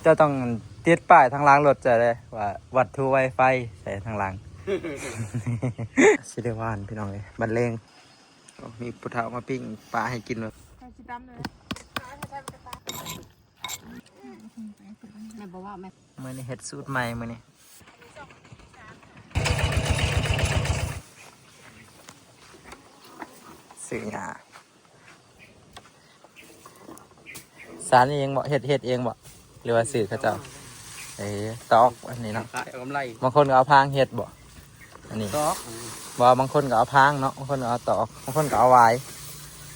ເຈົ້າຕ້ອງຕິດປ້າຍທາງຫຼັງລົດເຈົ້າເດ້ ວ່າວັດຖຸໄວໄຟໃສ່ທາງຫຼັງ. ຊິໄດ້ຫວານພີ່ນ້ອງເອີຍ ບັນເລງ. ໂອ້ ມີຜູ້ເຖົ້າມາປີ້ງປາໃຫ້ກິນ. ໃສ່ສີດຳເລີຍ. ແມ່ນບໍ່ເວົ້າແມ່ນ. ມື້ນີ້ເຮັດສູດໃໝ່ມື້ນີ້. ຊື້ຫຍ້າ ສານເອງບໍ່? ເຮັດ ເຮັດເອງບໍ່ ຫຼືວ່າຊື້ເຂົາເຈົ້າ? ເອີ ຕອກອັນນີ້ເນາະ ຂາຍເອົາກຳໄລ. ບາງຄົນກໍເອົາພາງເຮັດບໍ່? ອັນນີ້ ຕອກ ບໍ່ ບາງຄົນກໍເອົາພາງເນາະ ບາງຄົນກໍເອົາຕອກ ບາງຄົນກໍເອົາຫວາຍ.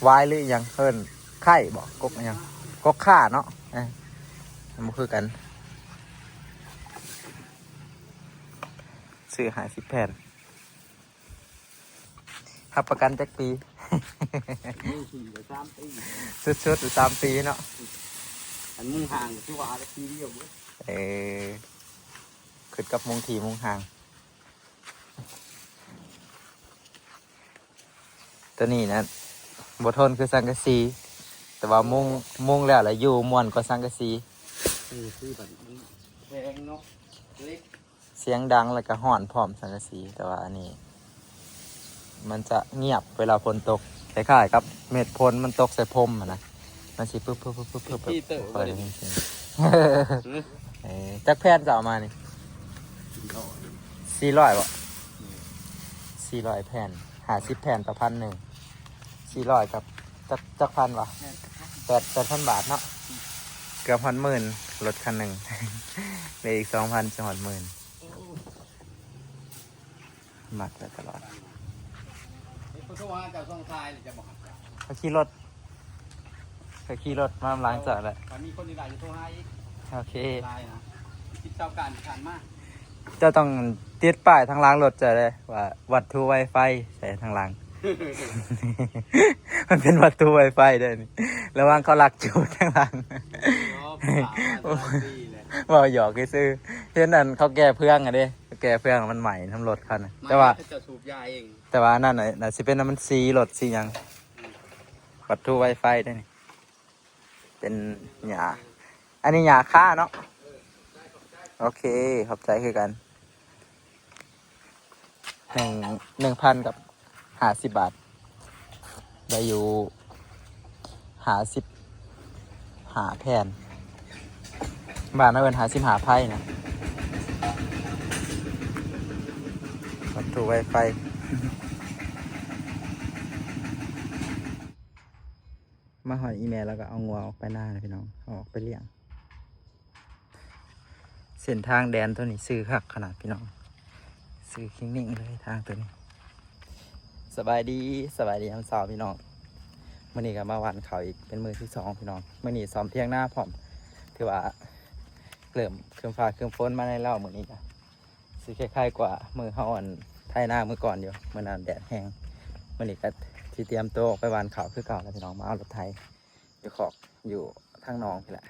ຫວາຍ ຫຼືອີ່ຫຍັງເອີ້ນ ໄຂ່ບໍ່ ກົກອີ່ຫຍັງ ກົກຂ່າເນາະ. ເອີ ມັນບໍ່ຄືກັນ. ຊື້ຫ້າສິບແຜ່ນ. ຮັບປະກັນຈັກປີ? ມີສີ່ ສາມປີ ສຸດໆ ສາມປີເນາະ. ອັນມຸງຫ້າງກໍຄືວ່າປີດຽວເບິດ. ເອີ ຂຶ້ນກັບມຸງທີ່ມຸງຫ້າງ. ໂຕນີ້ນະ ບໍ່ທົນຄືສັງກະສີ ແຕ່ວ່າມຸງ ມຸງແລ້ວລະຢູ່ມ່ວນກວ່າສັງກະສີ. ເອີ ຄືແບບມັນແພງເນາະ ເຫຼັກ ສຽງດັງ ແລ້ວກໍຮ້ອນພ້ອມສັງກະສີ. ແຕ່ວ່າອັນນີ້ມັນຈະງຽບເວລາຝົນຕົກ ຄ້າຍໆ ກັບເມັດຝົນມັນຕົກໃສ່ພົມຫັ້ນນະ. ມັນຊິປຶບໆໆໆ ເຕີ ບໍ່ຄ່ອຍໄດ້ຍິນສຽງ. ເອີ ຈັກແຜ່ນຈະເອົາມານີ້? ສີ່ຮ້ອຍ ສີ່ຮ້ອຍບໍ່? ສີ່ຮ້ອຍແຜ່ນ ຫ້າສິບແຜ່ນຕໍ່ພັນໜຶ່ງ ສີ່ຮ້ອຍກັບ ຈັກ ຈັກພັນວະ? ແປດ ແປດພັນບາດເນາະ. ເກືອບຮອດໝື່ນ ລົດຄັນໜຶ່ງ ເຫຼືອອີກສອງພັນຈະຮອດໝື່ນ. ມັດໄວ້ຕະຫຼອດ. ເຂົາໂທຫາເຈົ້າຊ່ອງທ້າຍ ເຈົ້າບໍ່ຮັບ. ເຂົາຂີ່ລົດ ເຂົາຂີ່ລົດມານຳຫຼັງເຈົ້າແຫຼະ. ຖ້າມີຄົນນີ້ໄດ້ຈະໂທຫາອີກ. ໂອເຄ ຫຼາຍນະ ສິບຊາວການຜ່ານມາ. ເຈົ້າຕ້ອງຕິດປ້າຍທາງຫຼັງລົດເຈົ້າເດ້ ວ່າວັດຖຸໄວໄຟໃສ່ທາງຫຼັງ. ມັນເປັນວັດຖຸໄວໄຟເດ້ນີ້ ລະວັງເຂົາລັກຈູດທາງຫຼັງ. ໂອ້ຍ ເວົ້າຫຍອກຊື່ໆ ເຫັນອັນເຂົາແກ່ເຟືອງຫັ້ນເດ້. ແກ່ເຟືອງມັນໄໝ້ນຳລົດເຂົານະ. ແຕ່ວ່າ ເຂົາເຈົ້າສູບຢາເອງ. ແຕ່ວ່າອັນນັ້ນນະ ໜ້າຊິເປັນນ້ຳມັນສີລົດສີຫຍັງ. ອືມ ວັດຖຸໄວໄຟເດ້ນີ້ ເປັນຫຍ້າ. ອັນນີ້ຫຍ້າຄາເນາະ. ໂອເຄ ຂອບໃຈຄືກັນ. ໜຶ່ງ ໜຶ່ງພັນກັບຫ້າສິບບາດ ໄດ້ຢູ່ຫ້າສິບຫ້າແຜ່ນ. ບ້ານເຮົາເອີ້ນຫ້າສິບຫ້າໄພນະ. ວັດຖຸໄວໄຟ. ມາຮອດອີ່ແມ່ ແລ້ວກໍເອົາງົວອອກໄປນາແລ້ວພີ່ນ້ອງ ເອົາອອກໄປລ້ຽງ. ເສັ້ນທາງແດນໂຕນີ້ຊື່ຄັກຂະໜາດພີ່ນ້ອງ ຊື່ເຄັ່ງເໜັງເລີຍທາງໂຕນີ້. ສະບາຍດີ ສະບາຍດີຍາມເຊົ້າພີ່ນ້ອງ. ມື້ນີ້ກໍມາຫວ່ານເຂົ້າອີກເປັນມື້ທີສອງພີ່ນ້ອງ. ມື້ນີ້ຊ້ອມຖຽງນາພ້ອມ ຖືວ່າເລີ່ມຄຶ້ມຟ້າຄຶ້ມຝົນມາແດ່ແລ້ວ. ມື້ນີ້ກໍຊິຄ້າຍໆກວ່າມື້ເຮົາອັນໄຖນາມື້ກ່ອນຢູ່ ມື້ນັ້ນແດດແຮງ. ມື້ນີ້ກໍຊິຕຽມໂຕອອກໄປຫວ່ານເຂົ້າຄືເກົ່າແລ້ວພີ່ນ້ອງ. ມາເອົາລົດໄຖຢູ່ຄອກ ຢູ່ທາງໜອງພີ້ແຫຼະ.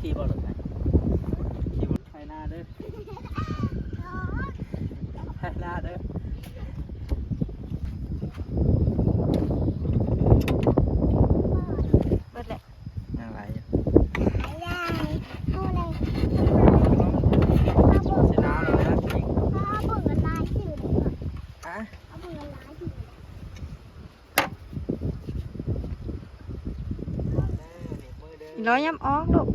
ຂີ່ບໍ່ລົດໄຖ? ຂີ່ບໍ່ ໄຖນາເດີ ໄຖນາເດີ. ເບິດແຫຼະ ຍັງຫຼາຍຢູ່. ຮະ? ລໍຍາມອອກລູກ.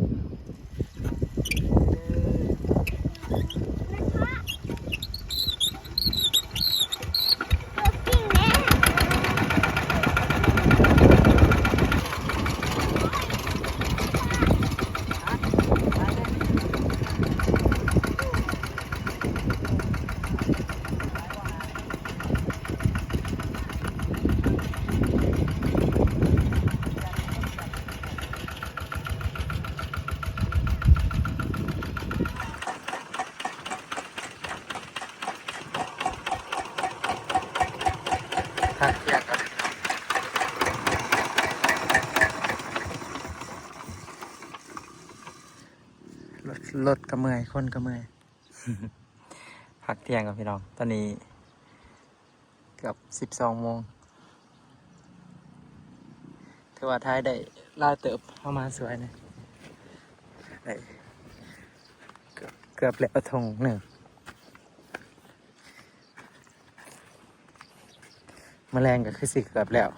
ເ ລົດ ລົດກໍເມື່ອຍ ຄົນກໍເມື່ອຍ. ພັກທ່ຽງກ່ອນພີ່ນ້ອງ ຕອນນີ້ເກືອບສິບສອງໂມງ ຖືວ່າຖ່າຍໄດ້ຫຼາຍເຕີບ ເຮົາມາສວຍນີ້ ໄດ້ເກືອບ ເກືອບແລ້ວຖົງໜຶ່ງ ມື້ແລງກໍຄືຊິເກືອບແລ້ວ.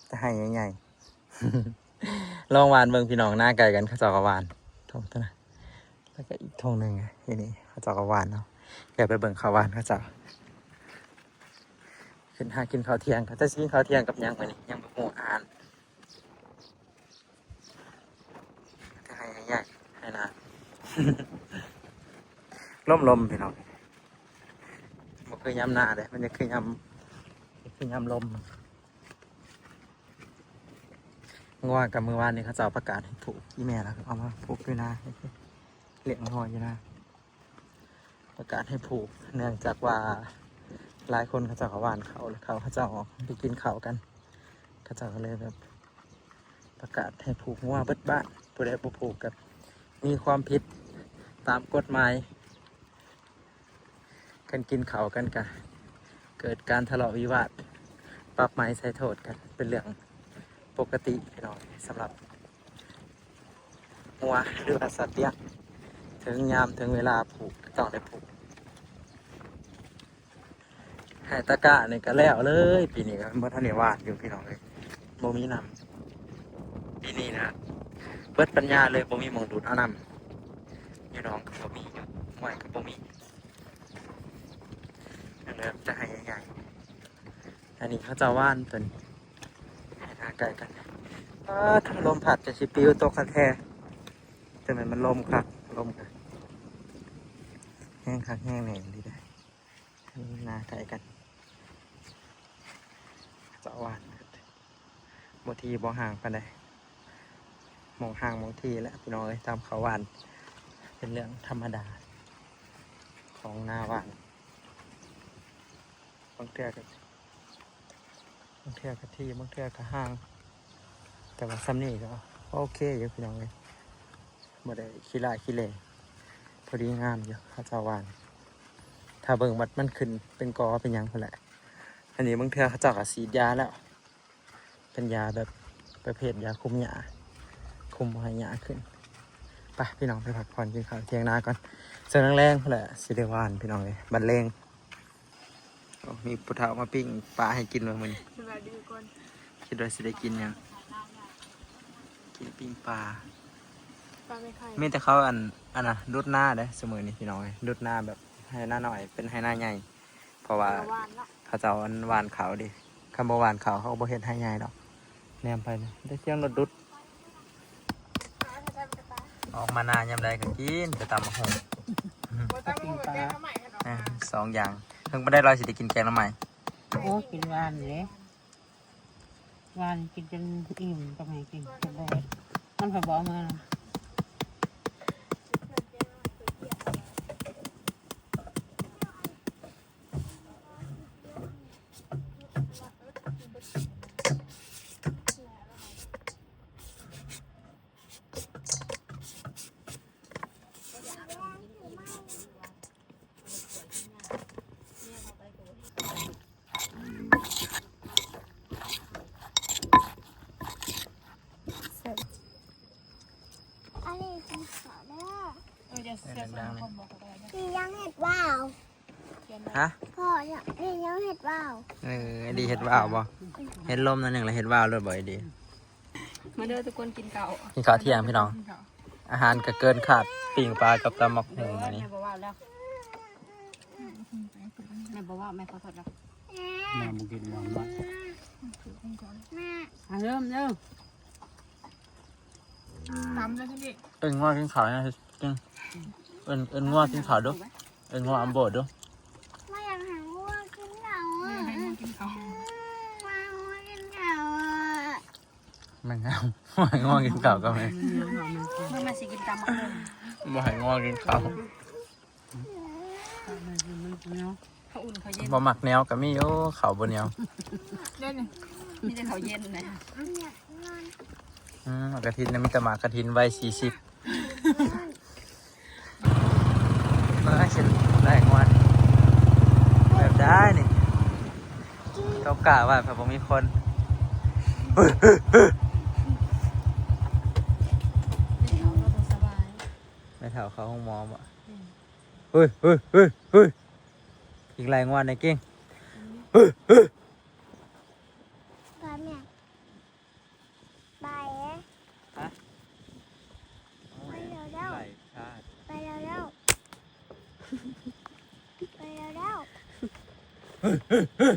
ຈະໃຫ້ໃຫຍ່ໆ ລອງຫວ່ານເບິ່ງພີ່ນ້ອງ ນາໃກ້ກັນ ເຂົາເຈົ້າກໍຫວ່ານທົ່ງຕົວນັ້ນ ແລ້ວກໍອີກທົ່ງໜຶ່ງ ອ່ະ ຢູ່ນີ້ເຂົາເຈົ້າກໍຫວ່ານເນາະ. ດຽວໄປເບິ່ງເຂົາຫວ່ານເຂົາເຈົ້າ. ຂຶ້ນຫາກິນເຂົ້າທ່ຽງ ເຂົາເຈົ້າຊິກິນເຂົ້າທ່ຽງກັບຫຍັງມື້ນີ້ ຍັງບໍ່ຮູ້ອາຫານ. ກໍໃຫ້ໃຫຍ່ ໃຫ້ນາ ລົມໆ ພີ່ນ້ອງ ບໍ່ຄືຍາມໜ້າເດ້ ມັນຈະຄືຍາມ ຄືຍາມລົມ. ງົວກັບມື້ວານນີ້ເຂົາເຈົ້າປະກາດໃຫ້ຜູກ ອີ່ແມ່ລະເອົາມາຜູກຢູ່ນາ ລ້ຽງງົວຢູ່ນາ. ປະກາດໃຫ້ຜູກ ເນື່ອງຈາກວ່າຫຼາຍຄົນເຂົາເຈົ້າກໍຫວ່ານເຂົ້າ ແລ້ວເຂົາ ເຂົາເຈົ້າອອກໄປກິນເຂົ້າກັນ ເຂົາເຈົ້າກໍເລີຍແບບປະກາດໃຫ້ຜູກງົວເບິດບ້ານ. ຜູ້ໃດບໍ່ຜູກກໍມີຄວາມຜິດຕາມກົດໝາຍ ຄັນກິນເຂົ້າກັນກໍເກີດການທະເລາະວິວາດ ປັບໃໝໃສ່ໂທດກັນ ເປັນເລື່ອງປົກກະຕິພີ່ນ້ອງ ສຳລັບ ງົວ ຫຼືວ່າສັດລ້ຽງ ເຖິງຍາມເຖິງເວລາຜູກກໍຕ້ອງໄດ້ຜູກ. ໄຮ່ຕາກ້ານີ້ກໍແລ້ວເລີຍ ປີນີ້ກໍບໍ່ທັນໄດ້ຫວ່ານຢູ່ພີ່ນ້ອງເອີຍ ບໍ່ມີນ້ຳ. ປີນີ້ນະ ເບິດປັນຍາເລີຍ ບໍ່ມີໝ່ອງດູດເອົານ້ຳ ຢູ່ໜອງກໍບໍ່ມີ ຢູ່ຫ້ວຍກໍບໍ່ມີ ເລີ່ມຈະໃຫ້ໃຫຍ່. ອັນນີ້ເຂົາເຈົ້າຫວ່ານຕົວນີ້ ໃຫ້ນາໃກ້ກັນ. ປາດ ລົມພັດຈະຊິປິວຕົກຄັກແທ້ ຈັ່ງແມ່ນມັນລົມຄັກ ລົມກະແຮງຄັກແຮງແນ່ອີ່ຫຼີເດ້. ນາໃກ້ກັນ ເຂົາເຈົ້າຫວ່ານ ບໍ່ຖີ່ບໍ່ຫ່າງປານໃດ ໝ່ອງຫ່າງໝ່ອງຖີ່ແຫຼະພີ່ນ້ອງເອີຍ ຕາມເຂົາຫວ່ານ ເປັນເລື່ອງທຳມະດາຂອງນາຫວ່ານ. ບາງເທື່ອກໍ ບາງເທື່ອກໍຖີ່ ບາງເທື່ອກໍຫ່າງ ແຕ່ວ່າຊ່ຳນີ້ກໍໂອເຄຢູ່ພີ່ນ້ອງເອີຍ ບໍ່ໄດ້ຂີ້ຫຼ້າຂີ້ແຫຼ ພໍດີງາມຢູ່ ເຂົາເຈົ້າຫວ່ານ. ຖ້າເບິ່ງບັດມັນຂຶ້ນເປັນກໍເປັນຫຍັງພຸ້ນແຫຼະ. ອັນນີ້ບາງເທື່ອເຂົາເຈົ້າກໍສີດຢາແລ້ວ ເປັນຢາແບບປະເພດຢາຄຸມຫຍ້າ ຄຸມບໍ່ໃຫ້ຫຍ້າຂຶ້ນ. ໄປພີ່ນ້ອງ ໄປພັກຜ່ອນກິນເຂົ້າທ່ຽງນາກ່ອນ ສ່ວນແລງໆພຸ້ນແຫຼະ ຊິໄດ້ຫວ່ານພີ່ນ້ອງເອີຍ ບັດແລງ. ໂອ້ ມີຜູ້ເຖົ້າມາປີ້ງປາໃຫ້ກິນເບິ່ງມື້ນີ້. ສະບາຍດີທຸກຄົນ ຄິດວ່າຊິໄດ້ກິນຫຍັງ ກິນປີ້ງປາ ປາໄມ່ໄຂ່ ມີແຕ່ເຂົາອັນ ອັນນະ ດຸດນາເດ້ ຊຸມື້ນີ້ພີ່ນ້ອງເອີຍ ດຸດນາແບບໄຮ່ນານ້ອຍເປັນໄຮ່ນາໃຫຍ່ ເພາະວ່າ ເຂົາເຈົ້າອັນຫວ່ານເຂົ້າເດ້ ຄັນບໍ່ຫວ່ານເຂົ້າເຂົາກໍບໍ່ເຮັດໄຮ່ໃຫຍ່ດອກ. ແນມໄປນະ ໄດ້ສຽງລົດດຸດ ອອກມານາຍາມໃດກໍກິນແຕ່ຕຳບັກຫຸ່ງ ບໍ່ຕຳບັກຫຸ່ງ ແກງໜໍ່ໄມ້ ອ່າ ສອງຢ່າງ ເຖິງບໍ່ໄດ້ ລາວຊິໄດ້ກິນແກງໜໍ່ໄມ້. ໂອ້ ກິນຫວານເດ້ ຫວານກິນຈົນອີ່ມ ກໍໃຫ້ກິນ ກໍບໍ່ ມັນກໍບໍ່ເອົາມາ. ອັນນີ້ກິນເຂົ້າເດີ ເອີ ຢ່າ ເອີ ດັງໆ ນີ້ຍັງເຮັດຫວາວ. ຮະ? ພໍ່ ນີ້ຍັງເຮັດຫວາວ. ເອີ ໄອ້ດີເຮັດຫວາວບໍ່? ເຮັດລົມໜ້ອຍໜຶ່ງແລ້ວເຮັດຫວາວໂລດບໍ່ໄອ້ດີ? ມາເດີທຸກຄົນ ກິນເຂົ້າ ກິນເຂົ້າທ່ຽງພີ່ນ້ອງ ອາຫານກໍເກີນຄາດ ປີ້ງປາກັບຕຳບັກຫຸ່ງມື້ນີ້. ແມ່ບໍ່ເວົ້າແລ້ວ ແມ່ບໍ່ເວົ້າ ແມ່ຂໍໂທດແລ້ວ ແມ່ບໍ່ກິນຫວານ ມາເລີ່ມເດີ. ຕຳເລີຍ ເອີ້ນງົວກິນເຂົ້ານະ ກິນ ເອີ້ນ ເອີ້ນງົວກິນເຂົ້າດູ ເອີ້ນງົວອຳໂບດດູ. ບໍ່ຢາກໃຫ້ງົວກິນເຂົ້າ ບໍ່ຢາກໃຫ້ງົວກິນເຂົ້າ ອືມ ວ່າງົວກິນເຂົ້າອະ ແມ່ນຫຍັງ? ວ່າງົວກິນເຂົ້າກໍແມ່ນ ມັນ ມັນຊິກິນຕຳບັກຫຸ່ງ ບໍ່ໃຫ້ງົວກິນເຂົ້າ. ເຂົ້າຫຍັງມັນໜຽວ ເຂົ້າອຸ່ນເຂົ້າເຢັນ ບໍ່ມັກໜຽວກໍມີຢູ່ ເຂົ້າບໍ່ໜຽວ ເດ້ນີ້ ມີແຕ່ເຂົ້າເຢັນນະ. ອືມ ໝາກກະທິນນະ ມີແຕ່ໝາກກະທິນໄວສີ່ສິບ. ເບິ່ງໃຫ້ເຊັ່ນໄດ້ງວດ ແບບໃດນີ້ ເຂົາກ້າວ່າເພິ່ນບໍ່ມີຄົນ. ແມ່ເຖົ້າກໍບໍ່ສະບາຍ ແມ່ເຖົ້າເຂົ້າໂຮງໝໍບໍ? ແມ່ນ. ເຮີ້ຍ ເຮີ້ຍ ເຮີ້ຍ ເຮີ້ຍ ອີກຫຼາຍງວດນະເກັ່ງ. ເຮີ້ຍ ເຮີ້ຍ ໄປແມ່ ໄປ. ຮະ? ໂອ້ຍ ໄປແລ້ວ ໄປແລ້ວ ໄປແລ້ວ ເຮີ້ຍ ເຮີ້ຍ ເຮີ້ຍ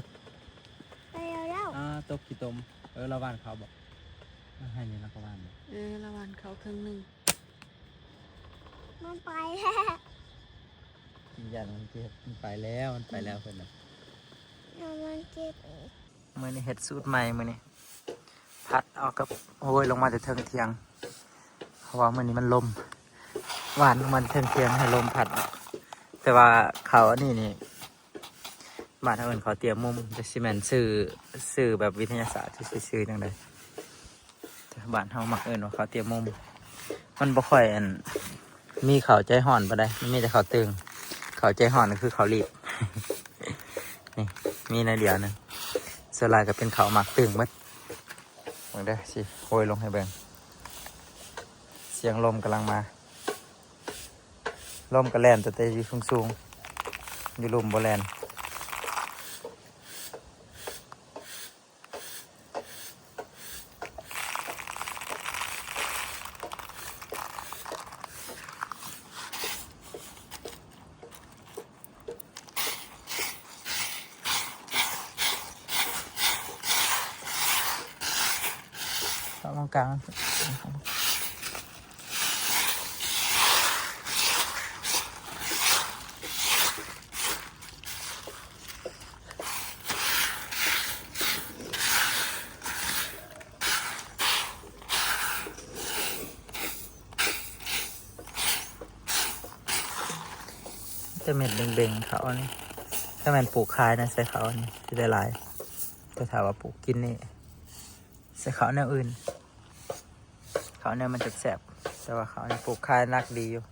ໄປແລ້ວ ອ້າ ຕົກຂີ້ຕົມ. ເອີ ລາວຫວ່ານເຂົ້າບໍ? ລາວໃຫ້ນີ້ລາວກໍຫວ່ານບໍ? ເອີ ລາວຫວ່ານເຂົ້າເຄິ່ງໜຶ່ງ. ມັນໄປແລ້ວ ຢ້ານມັນເຈັບ. ມັນໄປແລ້ວ ມັນໄປແລ້ວ ອືມ ເພິ່ນນະ ຢ້ານມັນເຈັບ. ມື້ນີ້ເຮັດສູດໃໝ່ມື້ນີ້ ພັດເອົາກັບ ໂອ້ຍ ລົງມາແຕ່ເທິງຖຽງ ເພາະວ່າມື້ນີ້ມັນລົມ ຫວ່ານລົງມາແຕ່ເທິງຖຽງໃຫ້ລົມພັດເອົາ. ແຕ່ວ່າເຂົ້າອັນນີ້ນີ້ ບ້ານເຮົາເອີ້ນເຂົ້າຕຽມມຸມ ຈັກຊິແມ່ນຊື່ ຊື່ແບບວິທະຍາສາດ ຊື່ ຊື່ຈັ່ງໃດ. ແຕ່ບ້ານເຮົາມັກເອີ້ນວ່າເຂົ້າຕຽມມຸມ. ມັນບໍ່ຄ່ອຍ ອັນ ມີເຂົ້າໃຈຮ້ອນປານໃດ ມັນມີແຕ່ເຂົ້າຕຶງ. ເຂົ້າໃຈຮ້ອນກໍຄືເຂົ້າລີບ ນີ້ ມີໜ້ອຍດຽວໜຶ່ງ. ສ່ວນຫຼາຍກໍເປັນເຂົ້າໝາກຕຶງເບິດ. ເບິ່ງເດີ້ ຊິໂຮຍລົງໃຫ້ເບິ່ງ. ສຽງລົມກຳລັງມາ. ລົມກໍແລ່ນແຕ່ ແຕ່ຢູ່ສູງໆ ຢູ່ລຸ່ມບໍ່ແລ່ນ. ເຂົ້າມາກາງ. ແຕ່ເມັດເບັງໆ ເຂົ້າອັນນີ້ ຖ້າແມ່ນປູກຂາຍນະ ໃສ່ເຂົ້າອັນນີ້ຊິໄດ້ຫຼາຍ ແຕ່ຖ້າວ່າປູກກິນນີ້ ໃສ່ເຂົ້າແນວອື່ນ ເຂົ້າແນວມັນແຊບໆ ແຕ່ວ່າເຂົ້ານີ້ປູກຂາຍໜັກດີຢູ່.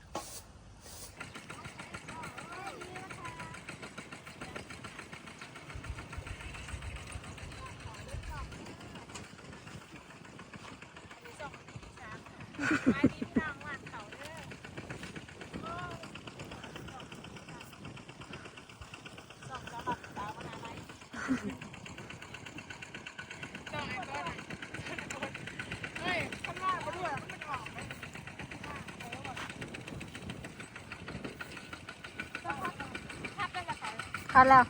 ຄັດແລ້ວ. ສ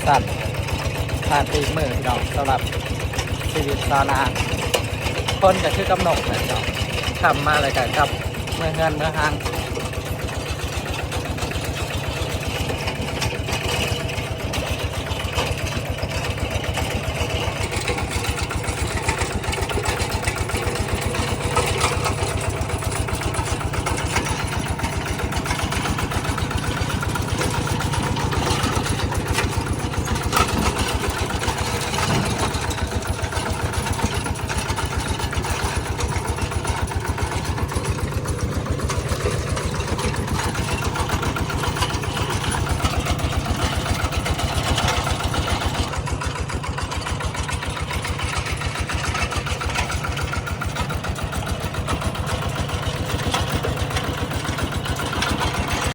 ຜ່ານ ຜ່ານໄປອີກມື້ພີ່ນ້ອງ ສຳລັບຊີວິດຊາວນາ ຄົນກໍຄືກັບນົກແຫຼະພີ່ນ້ອງ ຄ່ຳມາແລ້ວກໍກັບເມືອເຮືອນເມືອຮ່າງ